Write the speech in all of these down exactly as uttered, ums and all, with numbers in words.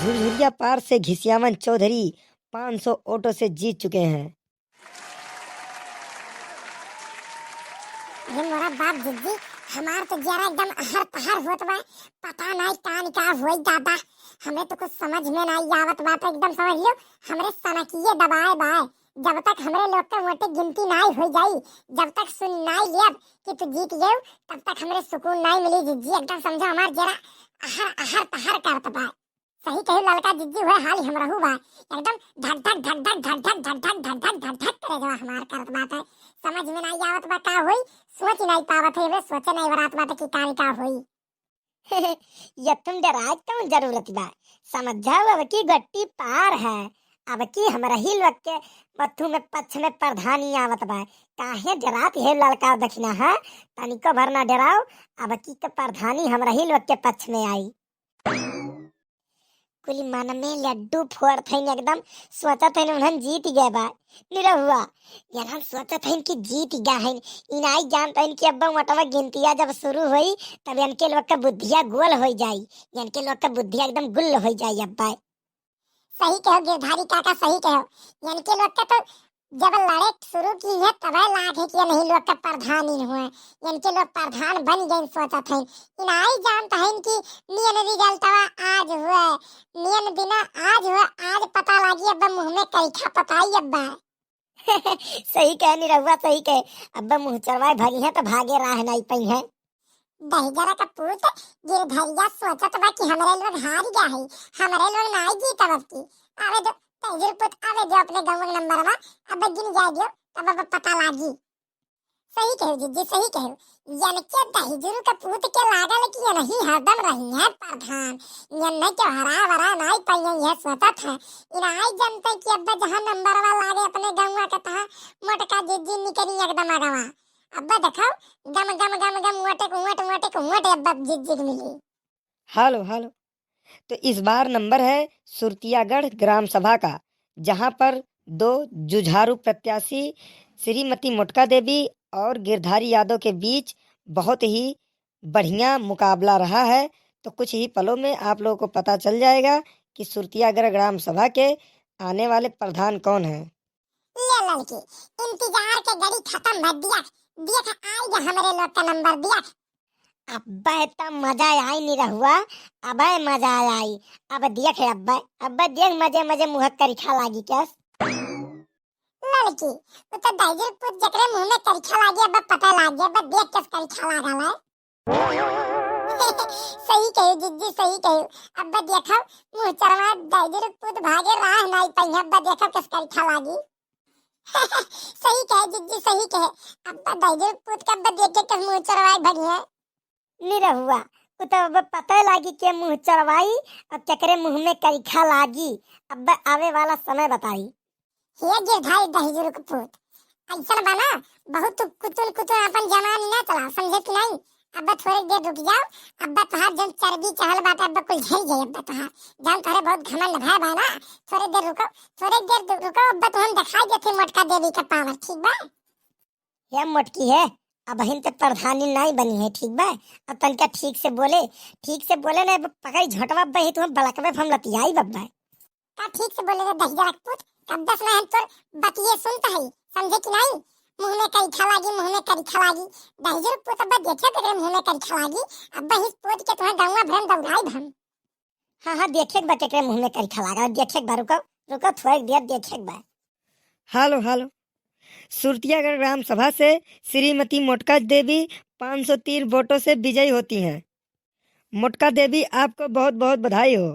झुरझुरिया पार से घिसियावन चौधरी पाँच सौ वोटों से जीत चुके हैं। अरे मोरा बाप जिज्जी, हमार तो जियरा एकदम अहर पहर होत बा। पता नाई कान का होई दादा, हमें तो कुछ समझ में नाई आवत बा। तो एकदम समझ लियो, हमरे सनकिए दबाए बा। जब तक हमरे लोग के वोटे गिनती नाई हो जाई, जब तक सुन नाई लियब कि तू जीत गयो, तब तक हमरे सुकून नाई मिली जिज्जी। एकदम समझो हमार जियरा अहर अहर पहर करत बा। सही कहे ललका जिज्जी, हुए हाल हमरहू बा। एकदम धक धक धक धक धक धक धक धक धक धक धक धक करे जवा हमार करत बाटे। समझ में नाई आवत बा का होई, सोच नाई पावत है, वे सोचे नाई बरात बाटे कि कान का होई। ये तुम डराए कौन जरूरत बा? समझ जाओ, अब की गट्टी पार है। अब की हमरही लोग के मथु में पक्ष में प्रधानी आवत बा। काहे डरात है ललका दखिना है? तनिको भर ना डराओ, अब की के प्रधानी हमरही लोग के पक्ष में आई। कुल मन में लड्डू फोड़त हइन, एकदम सोचत हइन उन्हन जीत गए बा। निरहुआ, इन्हन सोचत हइन कि जीत गए हइन, इनाई जानत हइन कि अब्बा वोटवा गिनतिया जब शुरू होई, तब इनके लोग के बुद्धिया गोल होई जाई, इनके लोग के बुद्धिया एकदम गुल होई जाई अब्बा। सही कहो गिरधारी काका, सही कहो। इनके लोग के तो जब लड़े शुरू की है तबे लाग है कि ये नहीं लोग के प्रधानी हुए, इनके लोग प्रधान बन गए सोचत हैं। इनाई जानत हैं कि नियन रिजल्टवा आज हुए, नियन दिना आज हुए, आज पता लागी अब्बा मुँह में करिखा पताई अब्बा। सही कहे निरहुआ, सही कहे। अब्बा मुँह चरवाए भागी है तो भागे राह नाई पई है। दहिजरा का पूत गिरधरिया सोचत बा कि हमरे लोग हार गया है, हमरे लोग नाई जीतब अब की। आवे दो, दहिजर पूत आवे दो अपने गाँव के नंबर में, अब गिन जाए दो, तब अब पता लागी। सही कहो जिज्जी, सही कहो। यन के दहिजरू के पूत के लागल कि ये नहीं हरदम रही है प्रधान, ये नहीं के हरा वरा नाई पाइए, ये सोचत है। इनाई जनते कि अब जहाँ नंबर वाला लागे अपने गाँव के तहाँ मोटका जिज्जी निकली एकदम अगवा। अब्बा देखाओ, गम, गम, गम, गम, वोटे को वोट, वोटे को वोट, अब्बा जीत, जीत मिली। हेलो, हेलो। तो इस बार नंबर है सुरतियागढ़ ग्राम सभा का, जहां पर दो जुझारू प्रत्याशी श्रीमती मोटका देवी और गिरधारी यादव के बीच बहुत ही बढ़िया मुकाबला रहा है। तो कुछ ही पलों में आप लोगों को पता चल जाएगा कि सुरतियागढ़ ग्राम सभा के आने वाले प्रधान कौन हैं। ले लड़की, इंतजार के घड़ी खतम भर दिया, देख आई जा हमरे लोग का नंबर दिया। अब्बे त मजा आई निरहुआ, अबे मजा आई। अब देख अब्बे, अब्बे देख मजे मजे मुँह करिखा लागी केस। लड़की, वो तो दहिजर पूत जकरे मुँह में करिखा लागी, अब पता लाग गया, अब देख केस करिखा लागल है। सही कहो जिज्जी, सही कहो। अब देखो, मुँह चरवा दहिजर पूत भागे राह नाई पई, अब देखो केस करिखा लागी। सही कहे जिज्जी, सही कहे। अब दहिजर पूत का अब देखे केस मुँह चरवाए भगिए। निरहुआ, उ तो अब पता लागी के मुँह चरवाई और केकरे मुँह में करिखा लागी। अब आवे वाला समय बताई। हे गिरधारी दहिजरू के पूत, ऐसन बा ना, बहुत तू कुतुल कुतुल अपन जवानी ना चला, समझे कि नहीं? अब थोड़े देर रुक जाओ, अब तोहार जौन चर्बी चढ़ल बाटे, अब कुल झड़ जाई, अब तोहार जौन तोहरे बहुत घमंड भय बा ना, थोड़े देर रुको, थोड़े देर दु-, रुको, अब तुहन दिखाई देते मोटका देवी के पावर, ठीक बा? हे मोटकी है, अबहिन ते प्रधानी नाई बनी है, ठीक बा? अब तनिका ठीक से बोले, ठीक से बोले ना, अब पकड़ी झोंटवा बही, तुहन बलकबे हम लतियाई बब्बा। का ठीक से बोले रे दहिजरा के पूत, कब दस में हम तोर बतिये सुनत हई, समझे कि नाई? मुँह में करिखा लागी, मुँह में करिखा लागी। दहिजर पूत अब्बा देखे तेरे मुँह में करिखा लागी, अब्बा हिस पोत के तुम्हें गौवा भरम दौड़ाई भम। हाँ, हाँ, देखे के बा केकरे मुँह में करिखा लागा, देखे के बा, रुको, रुको, थोड़े देर देखे के बा। हेलो, हेलो। सुरतियागढ़ ग्राम सभा से श्रीमती मोटका देवी पाँच सौ तीन वोटों से विजयी होती हैं। मोटका देवी, आपको बहुत बहुत बधाई हो।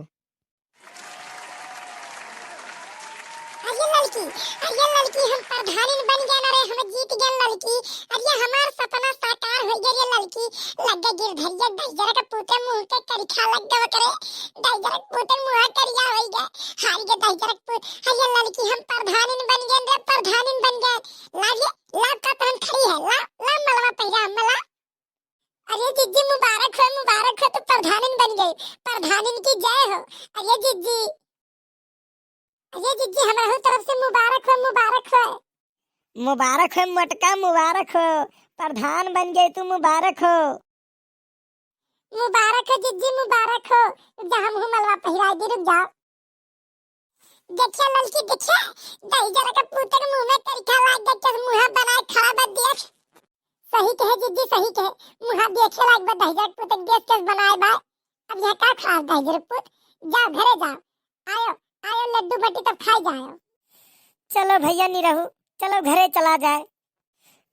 अरे लड़की, अरे लड़की, हम प्रधानिन बन गए ना रे, हम जीत गए लड़की। अरे हमार सपना साकार हो गया रे लड़की। लग गए गिरधरिया दहिजर के पूते मुँह के करिखा लग गए करे। दहिजर के पूते मुँह करिया हो गए। हार गए दहिजर के पूत। अरे लड़की, हम प्रधानिन बन गए रे, प्रधानिन बन गए। ला ये, ला का तहन खड़ी है, ला, ला मलवा पहिरा, मला। अरे जिज्जी, मुबारक हो, मुबारक हो, तू प्रधानिन बन गई। प्रधानिन की जय हो। अरे जिज्जी, अरे जिज्जी, हमरहू तरफ से मुबारक हो, मुबारक हो। मुबारक हो मोटका, मुबारक हो, प्रधान बन गई तू, मुबारक हो। मुबारक हो जिज्जी, मुबारक हो। रुक जा, हमहू मलवा पहिराइ दी, रुक जाओ। देखिया ललकी, देखिया, दहिजर के पूत के मुँह में करिखा लाग गए, के मुँह बनाए खड़ा बा, देख। सही कहे जिज्जी, सही कहे, मुँह देखे लाग बा, दहिजर के पूत के देख के बनाए बा। अब यहाँ का खराब दहिजर के पूत, जाओ घरे जाओ, आयो, आयो लड्डू बटी तब खाई जाओ। चलो भैया निरहू, चलो घरे चला जाए।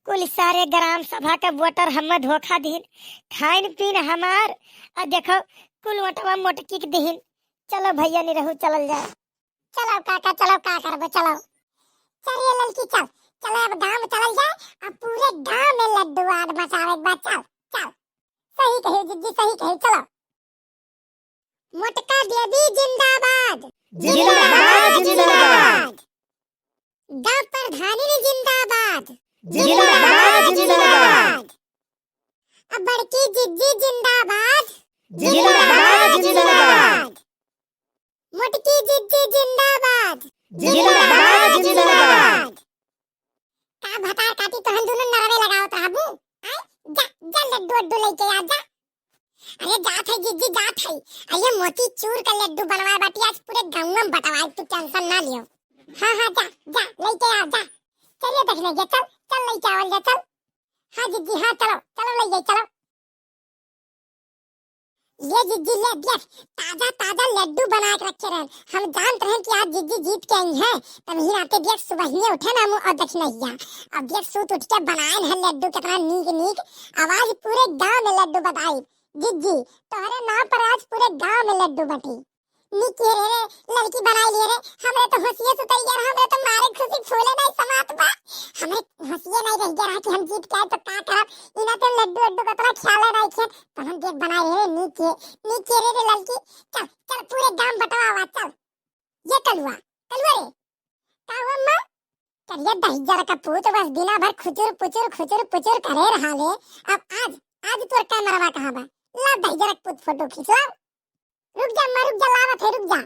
कुल सारे ग्राम सभा के वोटर हमें धोखा दीन, खाइन पीन हमार, और देखो कुल वोटवा मोटकी के दीन। चलो भैया निरहू चलल जाए। चलो काका, चलो का करबो, चलो। चलिए ललकी चल, चलो अब गाँव में चलल जाए, अब पूरे गाँव में लड्डू आड मचावे के बा, चल, चल। सही कहे जिज्जी, सही कहे, चलो। मोटका देवी जिंदाबाद। जिंदाबाद, जिंदाबाद। गाँव प्रधानिन जिंदाबाद। जिंदाबाद, जिंदाबाद। अब बड़की जिज्जी जिंदाबाद। जिंदाबाद, जिंदाबाद। मोटकी जिज्जी जिंदाबाद। जिंदाबाद, जिंदाबाद। का भतार काटी तोहन दुनो नरवे लगावत रहबू? आय, जा, जा लड्डू अड्डू लेके आ जा। अरे जात है जिज्जी, जात है। अरे मोती चूर का लड्डू बनवाए बाटी, आज पूरे गाँव में बंटवाए, तू tension ना लियो। हाँ, हाँ, जा, जा, लेके आ जा। चलिए देख लेंगे, चल, चल लेके आवल जा, चल। हाँ जिज्जी, हाँ, चलो, चलो ले जाए, चलो। ये जिज्जी ले देख, ताजा ताजा लड्डू बना के रखे रहन। हम जानत रहन कि आज जिज्जी जीत के आई हैं, तब ही राते देख सुबह ही उठे ना मुँह और दक्षिणैया। अब देख सूत उठ के बनाए हैं लड्डू, कितना नीक नीक। अब आज पूरे गाँव में लड्डू बताई। जिज्जी, तोहरे नाम पर आज पूरे गाँव में लड्डू बटी। नीक किहे रे, लड़की बनाई लिए रे, हमरे तो हँसिए सुतई गया, हमरे तो मारे खुशी फूले नहीं समात बा। हमरे हँसिए नहीं रह गया कि हम जीत के आए तो का करब, इना तो लड्डू अड्डू का तोरा ख्याल नहीं खेत, पर हम देख बनाए रे, नीक किहे, नीक किहे रे, रे लड़की, चल, चल पूरे गांव बंटवावा, चल। ये कलुआ, कलुआ रे, का हुआ अम्मा? करिया दहिजर का पूत बस दिना भर खुचुर पुचुर, खुचुर पुचुर करे रहा ले। अब आज, आज तोर कैमरवा कहाँ बा? ला दहिजर का पूत फोटो खींच ला। रुक जा अम्मा, रुक जा, लावत है, रुक जा।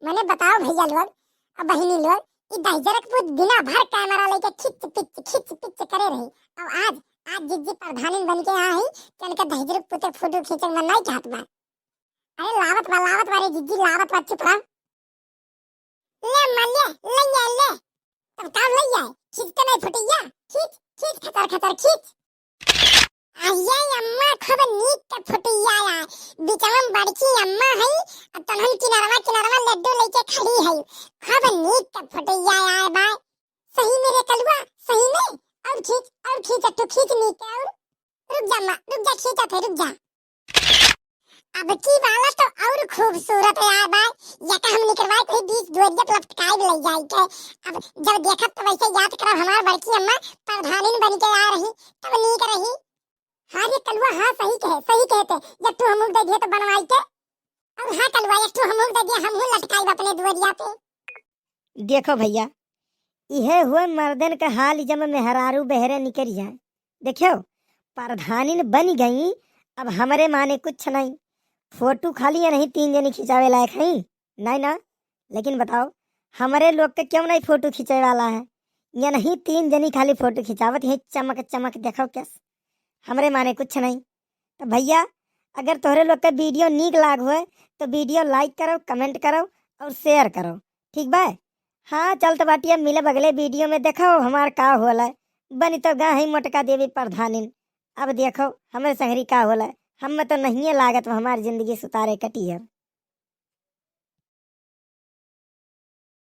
मने बताओ भैया लोग, अब बहिनी लोग, ई दहिजर के पूत दिना भर कैमरा लेके खिच पिच, खिच पिच करे रही। अब आज, आज जिज्जी प्रधानिन बन के आई, कि इनका दहिजर के पूत के फोटो खींचे के मन नहीं चाहत बा। अरे लावत बा, लावत बा रे जिज्जी, लावत बा, चुप रह। ले अम्मा, ले, ले आ, ले। तब का ले आ? खींच के नहीं फुटैया? खींच, खींच, खतर, खतर, खींच। अये अम्मा, खूब नीक के फुटैया आय। बिचवा में बड़की अम्मा है, और तनहन किनरवा, किनरवा लड्डू लेके खड़ी है। खूब नीक के फुटैया आय बा। सही में रे कलुआ, सही में। और खींच, और खींच, अट्ठू खींच नीक के, और रुक जा अम्मा, रुक जा, खींचत है, रुक जा। अब की वाला तो और खूबसूरत आय बा, या का हम निकरवाई कोई बीच दुआरिया पे लटकाई ले जाई के। अब जब देखब तो वैसे याद करब हमार बड़की अम्मा प्रधानिन बन के आ रही, तब नीक रही। हाँ रे कलुआ, हाँ सही कहे, सही कहते, जब तू हमहू दे दिए तो बनवाई के। और हाँ कलुआ, एक ठो हमहू दे दिए, हमहू लटकाई अपने दुआरिया पे। देखो भैया, इहे हुए मर्दन का हाल जब मेहरारू बहरे निकल जाए। देखो, प्रधानिन बन गई, अब हमरे माने कुछ नहीं। फोटो खाली ये नहीं तीन जनी खिंचावे लायक है, नहीं ना? लेकिन बताओ, हमरे लोग के क्यों नहीं फोटो खींचे वाला है? ये नहीं तीन जनी खाली फोटो खिंचावत है चमक चमक, देखो कैस, हमरे माने कुछ नहीं। तो भैया, अगर तोहरे लोग के वीडियो नीक लाग होए तो वीडियो like करो, comment करो और share करो, ठीक बा? हाँ, चलत बाटी, अब मिलब अगले वीडियो में, देखो हमार का होला। बनी तो गा है मोटका देवी प्रधानिन, अब देखो हमरे संगरी का होला। हम में तो नहीं लागत हमार जिंदगी सुतारे कटी है।